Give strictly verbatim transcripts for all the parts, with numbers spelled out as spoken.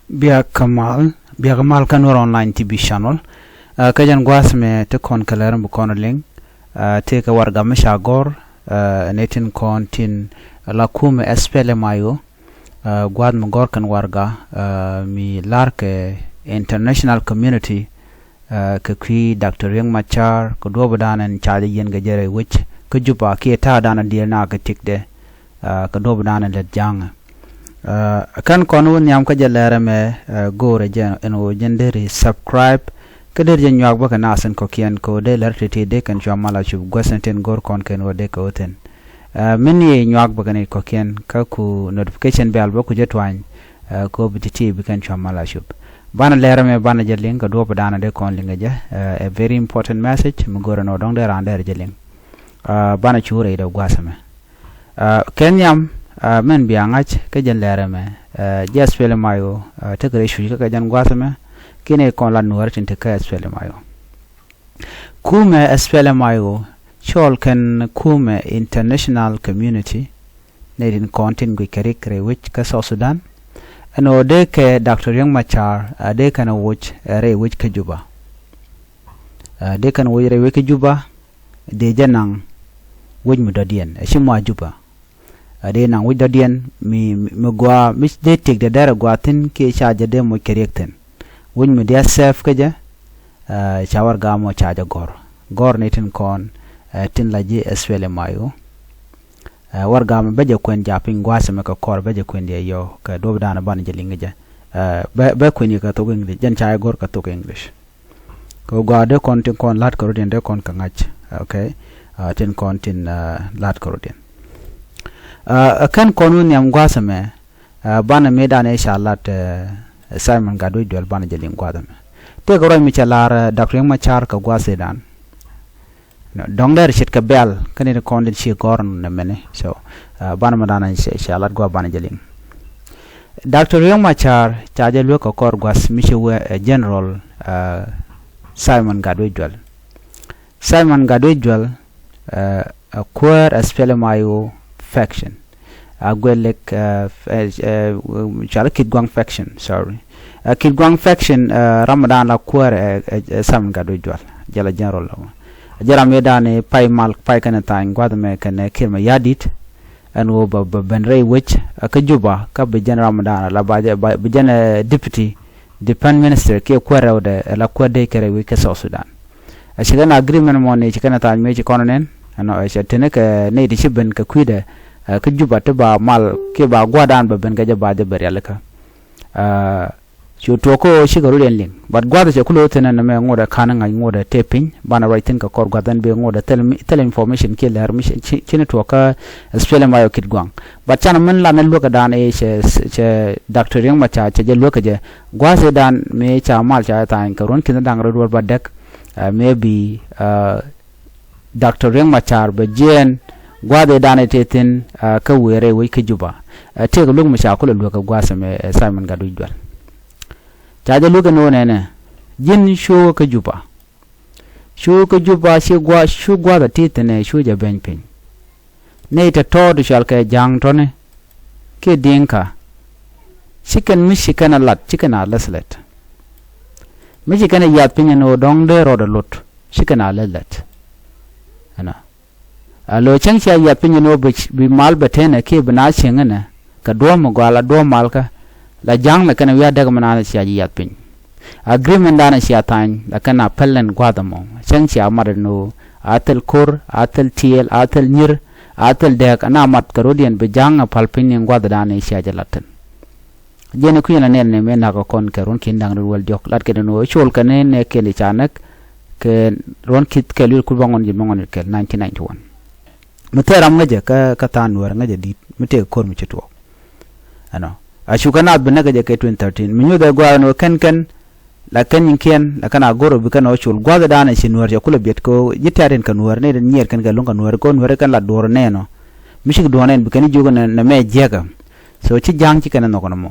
Biak kä mal, biak kä mal kä Nuer Online T V channel. Kä jɛn gua̱a̱th mɛ ti kɔn kɛ lɛr mi kɔn liŋ. Ti kɛ warɛga mi ca gɔ̱r ni tin kɔn tin la kumɛ SPLM-IO. Gua̱a̱th mi gɔ̱r kɛn warɛga mi lar kɛ international community kɛ kui̱ Doctor Riek Machar kɛ duɔ̱ɔ̱p dan ɛn ca jɛ yɛn kɛ jɛ rɛy wec kä Juba kiɛ ta̱a̱ dan diɛɛr na kɛ tikdɛ. Kɛ duɔ̱ɔ̱p dan ɛn lät ja̱a̱ŋ. Kɛn kɔn wä nhiam kä jɛ lɛrɛ mɛ go̱o̱rɛ jɛ ɛn ɣöö jɛn deri subscribe kä deri jɛ nyuak bä kɛ nath in kɔ̱kiɛn kɛ ɣöö dee lɛr ti̱ti̱ dee kɛn cua mal a cup guäth in tin go̱o̱r kɔn kɛn ɣöö dee kɛ wä thi̱n. Min yɛ nyuak bä kɛn in kɔ̱kiɛn kä ku notification bell bä ku jɛ tuany. Kɛ ɣöö bi ti̱ti̱ bi kɛn cua mal a cup. Banɛ lɛrɛ mɛ banɛ jɛ liŋ kɛ duɔ̱ɔ̱p dan dee kɔn liŋ kɛ jɛ. A very important message mi go̱o̱rɛ nɔ dɔ̱ŋ dee raan dee rɛ jɛ liŋ. Banɛ cu rɛy dee gua̱a̱th mɛ. Kɛ nhiam min bia ŋa̱c kä jɛn lɛrɛ mɛ. Jɛ SPLM-IO tekɛ rɛy cuc kä kɛ jɛn gua̱a̱th mɛ. Kiɛ nɛ kɔn la Nuäär tin te kä SPLM-IO. Kumɛ SPLM-IO cɔɔl kɛn kumɛ international community. Nɛ tin kɔn tin guic kɛ rik rɛy wec kä South Sudan. Ɛn ɣöö dee kɛ Doctor Riek Machar a dee kɛn a woc rɛy wec kä Juba. Dee kɛn woc rɛy wec kä Juba. Dee jɛ naŋ wec mi dɔ̱diɛn a ci mɔ a Juba. A dee naŋ wec dɔ̱diɛn mi mi gɔaa mi dee tëkdɛ dɛr a gɔaa thi̱n kiɛ ca jɛ dee moc kɛ riɛk thi̱n. Wec mi dee a sɛf kä jɛ. Ca warɛga mɔ ca jɛ gɔ̱r gɔ̱r ni tin kɔn tin la ji̱ SPLM-IO. Warɛga mɔ bɛ jɛ kuɛn ja̱ piny gua̱a̱th mɛ kɛ kɔr bɛ jɛ kuɛn diɛ yɔ kɛ duɔ̱ɔ̱p dan banɛ jɛ liŋ kä jɛ. Bɛ bɛ kuɛn yɛ kɛ thok English jɛn ca jɛ gɔ̱r kɛ thok English. Kɛ gɔaa dee kɔn tin kɔn la̱t kɛ rɔ̱diɛn dee kɔn kɛ ŋa̱c. Okay. Tin kɔn tin la̱t kɛ rɔ̱diɛn. Kɛn kɔn wä nhiam gua̱a̱th mɛ. Banɛ mi dan i̱ ca la̱t Simon Gatwec Dual banɛ jɛ liŋ gua̱a̱th mɛ. Tëëkɛ ruac mi cɛ lar Doctor Riek Machar kɛ gua̱a̱th i̱ dan. Dɔ̱ŋ dɛr ce̱tkɛ bɛ̈l kä ni kɔn tin ci gɔ̱r nɛ mɛni. So banɛ mi dan i̱ ca la̱t gua̱a̱th banɛ jɛ liŋ. Doctor Riek Machar ca jɛ luek kɛ kɔr gua̱th mi ci wee ɛ General Simon Gatwec Dual. Simon Gatwec Dual ɛ kuäär SPLM-IO faction. A guɛl lek cual Kitgwang faction, sorry. Kitgwang faction ram mi dan la kuäär ɛ Simon Gatwec Dual jɛ la General la wä. Jɛ ram mi dan i̱ pay mal pay kɛnɛ thany gua̱th mɛ kɛnɛ Kiir Mayardit. Ɛn ɣöö bɛ bɛ ben rɛy wec kä Juba kä bi jɛn ram dan la ba bi jɛn deputy defense minister kiɛ kuäär rɛwdɛ la kuäär dee kɛ rɛy wec kä South Sudan. A ci kɛn agreement mɔ ni ci kɛn a tha̱a̱ny mëë ci kɔn nɛn ɛnɔ ɛ cɛ teni kɛ nɛy ti ci ben kɛ kui̱dɛ kä Juba ti ba mal kiɛ ba gua̱a̱r dan bɛ ben kɛ jɛ ba jɛ bɛ rialikä. Cu tuɔɔk kä ɣöö cikɛ rut yɛn liŋ but gua̱a̱th cɛ kulɛ wä thi̱n ɛn ɛmɛ ŋot ɛ ka̱n ŋa̱c ŋot ɛ tëë piny banɛ ruac thi̱n kɛ kɔr gua̱a̱th ɛn bee ŋot ɛ thil information kiɛ lɛr mi cini tuɔɔk kä SPLM-IO Kitgwang. But canɛ min lanɛ luäkä dan ëë cɛ cɛ Doctor Riek Machar cɛ jɛ luäkä jɛ gua̱a̱th ëë dan mëë ca mal ca tha̱a̱ny kɛ ruɔ̱n ki̱n da̱ŋ rɛw duɔ̱ɔ̱r ba dɛk. Maybe Doctor Riek Machar bɛ jiɛɛn gua̱a̱th ëë dan ëë tëë thi̱n kä wëë rɛy wec kä Juba. Tëëkɛ luäk mi ca kulɛ luäkä gua̱a̱th ɛmɛ Simon Gatwec Dual. Ca jɛ luäk ɛn ɣöö nɛnɛ ji̱n cuukä kä Juba. Cuukä kä Juba ci gua̱a̱th cu gua̱a̱th a ti̱i̱ thi̱n ɛ cu jɛ beny piny. Nɛy tɔ̱tɔ̱ ti cɔal kɛ ja̱a̱ŋ tɔ̱ni kiɛ Diŋka. Ci kɛn mi ci kɛn a lat ci kɛn a läth lɛt. Mi ci kɛn a yiath piny ɛn ɣöö dɔ̱ŋ dee rɔɔdɛ lot ci kɛn a läth lɛt. Ɛnɔ a lo̱ cäŋ cia yiath piny ɛn ɣöö bi mal bɛ tenɛ kiɛ bi na cieŋ ɛnɛ kɛ duɔ̱ɔ̱m mi gɔaa la duɔ̱ɔ̱m malkä. La ja̱a̱ŋ la kɛn wi̱i̱ a däk mi naan cia ji̱ yiath piny. Agreement dan cia tha̱a̱ny la kɛn a päl ɛn gua̱a̱th ɛmɔ cäŋ cia mat ɛn ɣöö a thil ko̱r a thil tiɛɛl a thil nyi̱r a thil dɛɛk ɛn a mat kɛ ro̱diɛn bi ja̱a̱ŋ a päl piny ni gua̱a̱th dan cia jɛ lat thi̱n. Jɛn i̱ kui̱n la nɛɛl ni mëë na̱k ɛ kɔn kɛ ruɔ̱n ki̱n da̱ŋ rɛw wäl diɔ̱k lat kɛn ɛn ɣöö col kɛn ni nɛ kɛn i̱ ca näk kɛ ruɔ̱n ki̱th kɛl wi̱r kur bäŋuan ji̱ bäŋuan kɛl nineteen ninety one. Mi thɛɛr ram ŋäcɛ kä kä tha̱a̱ŋ nuäär ŋäcɛ di̱t mi tëëk ko̱r mi ci tuɔɔk. Ɛnɔ a cukɛ naath bi näk kɛ jɛ kɛ twenty thirteen mi nyuthɛ gua̱a̱th ɛn ɣöö kɛn kɛn la kɛn nyiŋkiɛn la kɛn a go̱r ɔ bi kɛn ɔ col gua̱a̱th ɛ da̱a̱n ɛ ci nuäär cɛ kulɛ biɛt kɛ ɣöö ji̱ tɛ̈t in kɛ nuäär nɛy tin nyiɛɛr kɛn kɛ luŋ kɛ nuäär kɛ ɣöö nuäär kɛn la duɔ̱ɔ̱r ɛ nɛɛn ɔ. Mi cik duɔ̱ɔ̱r nɛn bi kɛn jiök nɛ mɛ jiɛkä. So ci ja̱a̱ŋ ci kɛn ɛ nhɔk nɔmɔ.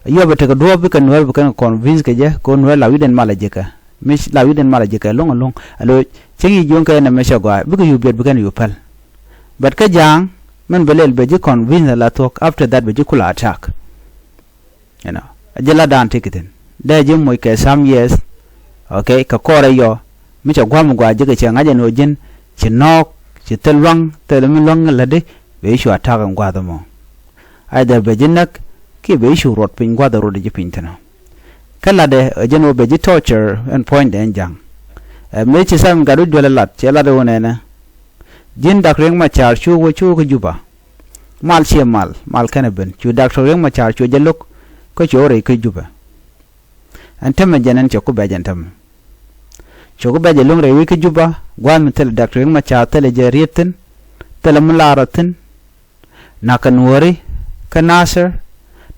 Yuɔpɛ tekɛ duɔ̱ɔ̱p bikɛ nuäär bi kɛn kɛ convince kɛ jɛ kɛ ɣöö nuäär la wi̱cdɛn mal ɛ jekɛ. Mi la wi̱cdɛn mal ɛ jekɛ lo̱ŋ ɛlo̱ŋ alo. Cieŋ yi jiöŋ kɛ nɛ mɛ cɛ gɔaa bikɛ yup biɛt bi kɛn yup päl. But kä ja̱a̱ŋ min bɛ lɛl bɛ ji̱ convince la thuɔ̱k after that bɛ ji̱ kula attack. You know. A ji̱ la daan ti kithin dee ji̱ moc kɛ some years. Okay, kɛ kɔrɛ yɔ mi cɛ gua̱a̱m gɔaa ji̱ kɛ cɛ ŋa̱c ɛn ɣöö ji̱n ci nɔɔk, ci thil lua̱ŋ, thil mi lua̱ŋ lätdi, bɛ ji̱ cu attack ɛn gua̱a̱th ɛmɔ. Either bɛ ji̱ näk kiɛ bɛ ji̱ cu ruɔt piny gua̱a̱th ɛ ruɔt ji̱ piny thi̱n ɔ. Kä latdɛ ɛ jɛn ɣöö bɛ ji̱ torture ɛn puɔ̱nydɛ ɛn ja̱ŋ. Ɛ mëë ci Simon Gatwec duel ɛ lat, cɛ lat ɛ ɣöö nɛnɛ, ji̱n Dak Riek Machar cu wä, cu wä kä Juba. Mal ciɛ mal, mal kɛnɛ ben. Cu Dak Riek Machar cu jɛ lo̱k kä cu wä rɛy kä Juba. Ɛn tämɛ jɛn ɛn cɛ ku bɛc ɛn tämɛ. Cu ku bɛc ɛ luäŋ rɛy wec kä Juba, gua̱a̱th mi thilɛ Dak Riek Machar, thilɛ jɛ riet thi̱n, thilɛ mi laarä thi̱n. Nakä Nuɔ̱ɔ̱ri kä Nasir,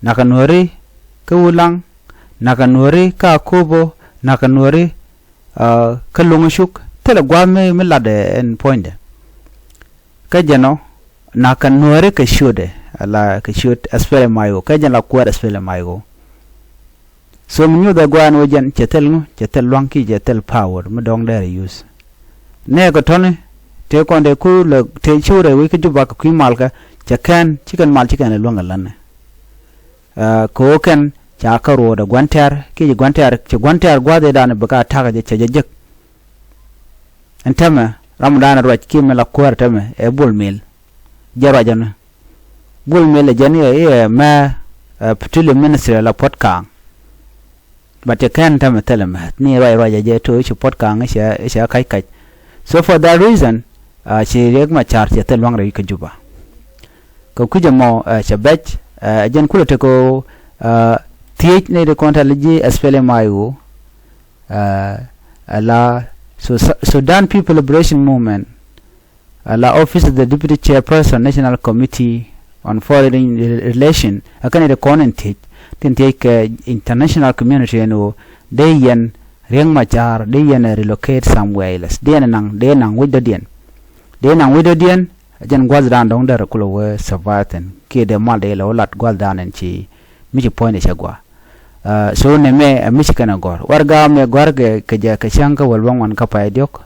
nakä Nuɔ̱ɔ̱ri kä Ulaŋ, nakä Nuɔ̱ɔ̱ri kä Akobo, nakä Nuɔ̱ɔ̱ri, ah, kä Loŋcuk, thilɛ gua̱a̱th mi, mi latdɛ ɛn puɔ̱nydɛ. Kä jɛn ɔ, nakä Nuɔ̱ɔ̱ri kɛ ciötdɛ, ala kɛ ciöt SPLM-IO, kä jɛn la kuäär SPLM-IO. So mi nyuuth ɛ gua̱a̱n wä jɛn cɛ thil ŋu, cɛ thil lua̱ŋ kiɛ cɛ thil power mi dɔ̱ŋ dɛɛr use. Nɛɛkɛ tɔ̱ni tëë kɔn dee ku lɛ tëë ciw rɛy wec kä Juba kɛ kui̱ malkä, cɛ kɛn ci kɛn mal ci kɛn lɛ luäŋ kɛ länɛ. Ɛ, kɛ ɣöö kɛn ca kä ruɔɔdɛ gua̱n tɛ̈r kiɛ ci gua̱n tɛ̈r, ci gua̱n tɛ̈r gua̱a̱th ëëdan bi ka ta̱kä jɛ cɛ jɛ jek. Ɛn täämɛ ramdan ruac kiɛ mi la kuäär täämɛ ɛ Bol Mel. Jɛ ruac ɛn Bol Mel ɛ jɛn i̱ ɛ mɛ, ɛ, Petroleum Ministry la Puɔ̱t Kaŋ. But cɛ kɛn täämɛ thilɛ mɛ ni ruac ruac ɛ jɛ to i̱ ci Puɔ̱t Kaŋ i̱ cɛ, i̱ cɛ kac kac. So for that reason, ɛ, ci Riek Machar cɛ thil lua̱ŋ rɛy kä Juba. Kɛ kui̱c ɛmɔ, ɛ, cɛ bɛc, ɛ, jɛn kulɛ tekɛ, ɛ, thiec ni di kɔn tɛl ji̱ SPLM-IO, ɛ, ɛ la Su-, Sudan People Liberation Movement, ɛ la Office of the Deputy Chairperson, National Committee on Foreign Re-, Relation, ɛ kɛn di kɔn in thiec, tin thiec kɛ international community ɛn ɣöö dee yɛn Riek Machar, dee yɛn ɛ relocate somewhere else. Dee yɛn ɛ naŋ, dee naŋ wec dɔ̱diɛn. Dee naŋ wec dɔ̱diɛn, ɛ jɛn gua̱thdan dɔ̱ŋ derɛ kulɛ wee survive thi̱n kiɛ dee mal dee lɛ wä lat gua̱thdan ɛn ci mi ci puɔ̱nydɛ cɛ gɔaa. Ɛ, so nɛmɛ ɛ mi ci kɛn ɛ gɔ̱r. Warɛga mɛ gɔ̱a̱rkɛ kɛ jɛ kɛ cäŋ kä wäl bä ŋuan kä pay diɔ̱k.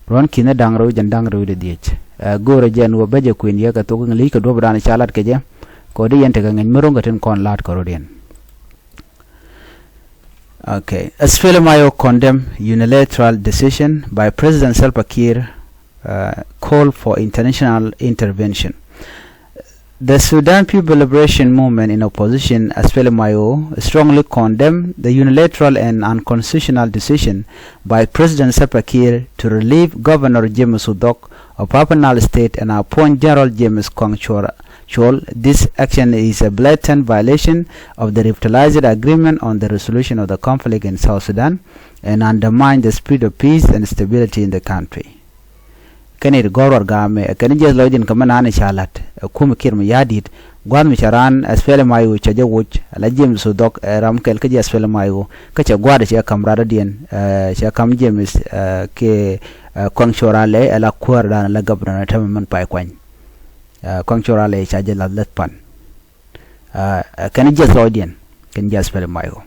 Ruɔ̱n ki̱n da̱ŋ rɛw jɛn da̱ŋ rɛw dee dhiec. Ɛ, go̱o̱rɛ jɛn wä bä jɛ kuën yɛ kɛ thok Ŋi̱i̱c kɛ duɔ̱p dan ca lat kɛ jɛ. Kɛ ɣöö dee yɛn tekɛ ŋäc mi ro̱ŋ kɛ tin kɔn la̱t kɛ rɔ̱diɛn. Okay. SPLM-IO condemn unilateral decision by President Salva Kiir, uh, call for international intervention. The Sudan People Liberation Movement in opposition, SPLM-IO, strongly condemn the unilateral and unconstitutional decision by President Salva Kiir to relieve Governor James Udok of Upper Nile State and appoint General James Kong Chol. Chol. This action is a blatant violation of the revitalized agreement on the resolution of the conflict in South Sudan and undermine the spirit of peace and stability in the country. Kɛn it gɔ̱r warɛga mɛ, kɛn jiɛth lɔcdiɛn kɛ mi naan ca la̱t, ɛ kum Kiir Mayardit, gua̱a̱th mi cɛ raan SPLM-IO cɛ jɛ woc, ala James Udok, ɛ ram kɛl kä ji̱ SPLM-IO, kä cɛ gua̱a̱th cɛ ka̱m radɔ̱diɛn, ɛ, cɛ ka̱m James, ɛ, kɛ, ɛ, Kong Chol Alɛ, ɛ la kuäärdan, ɛ la governor täämɛ min pay kuany. Ɛ, Kong Chol Alɛ ca jɛ la̱th läth pan. Ɛ, ɛ, kɛn jiɛth lɔcdiɛn, kɛn jiɛth SPLM-IO.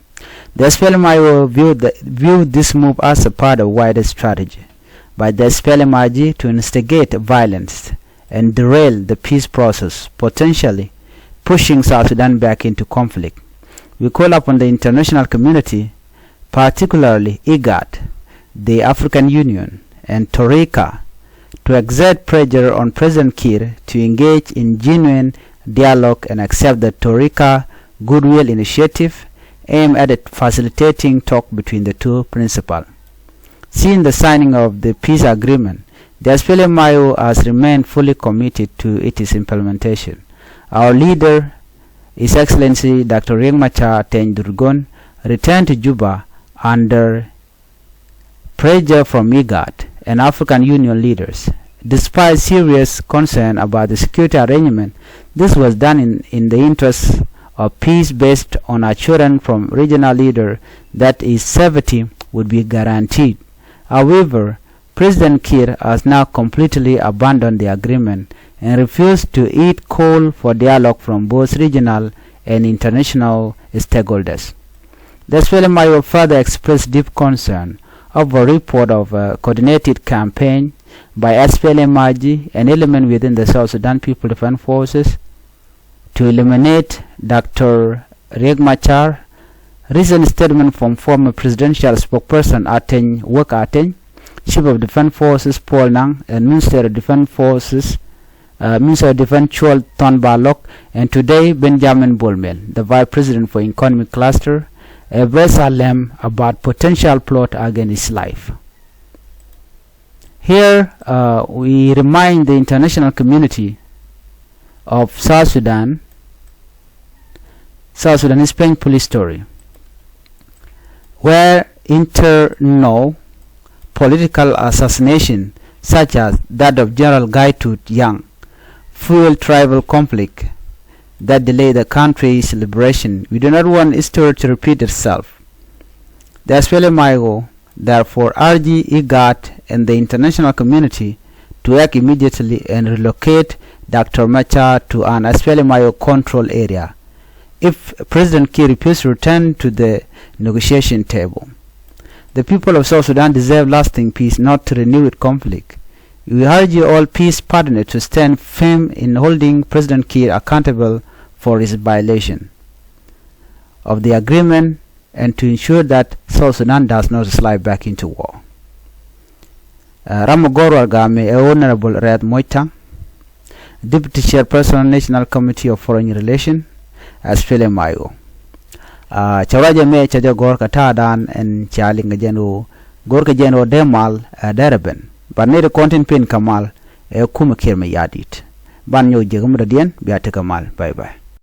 The SPLM-IO view the, view this move as a part of wider strategy by the SPLM-IG to instigate violence and derail the peace process, potentially pushing South Sudan back into conflict. We call upon the international community, particularly IGAD, the African Union, and Torika, to exert pressure on President Kiir to engage in genuine dialogue and accept the Torika Goodwill Initiative aimed at facilitating talk between the two principals. Since the signing of the peace agreement, the SPLM-IO has remained fully committed to its implementation. Our leader, His Excellency Doctor Riek Machar Teny Dhurgon, returned to Juba under pressure from IGAD and African Union leaders. Despite serious concern about the security arrangement, this was done in, in the interest of peace based on assurance from regional leader that its safety would be guaranteed. However, President Kiir has now completely abandoned the agreement and refused to heed call for dialogue from both regional and international stakeholders. The SPLM-IO further expressed deep concern over report of a coordinated campaign by SPLM-IG, an element within the South Sudan People Defense Forces, to eliminate Doctor Riek Machar Recent statement from former presidential spokesperson Ateny Wek Ateny, Chief of Defense Forces Paul Nang, and Minister of Defense Forces, uh, Minister of Defense Chol Thon Balok, and today Benjamin Bol Mel, the Vice President for Economic Cluster, a verse alem about potential plot against his life. Here, uh, we remind the international community of South Sudan, South Sudanese painful history, where internal political assassination, such as that of General Gai Tut Young, fuel tribal conflict that delayed the country's liberation. We do not want history to repeat itself. The S P L M I O therefore urge IGAD and the international community to act immediately and relocate Doctor Machar to an S P L M I O control area. If President Kiir refuses to return to the negotiation table, the people of South Sudan deserve lasting peace, not to renew it conflict. We urge all peace partners to stand firm in holding President Kiir accountable for his violation of the agreement and to ensure that South Sudan does not slide back into war. Uh, ram mi gɔ̱r warɛgak mi ɛ Honorable Riek Machar Teny, Deputy Chairperson, National Committee of Foreign Relations, S P L M I O. Uh, cɛ ruac ɛmɛ cɛ jɛ gɔ̱r kɛ ta̱a̱dan ɛn ca liŋ kɛ jɛn ɣöö go̱r kɛ jɛn ɣöö dee mal ɛ dee rɛ ben. But nɛy ti kɔn tin pen kɛ mal ɛ kumɛ Kiir Mayardit. Ban nyɔk jiäk mi dɔ̱diɛn bia tekɛ mal. Bye bye.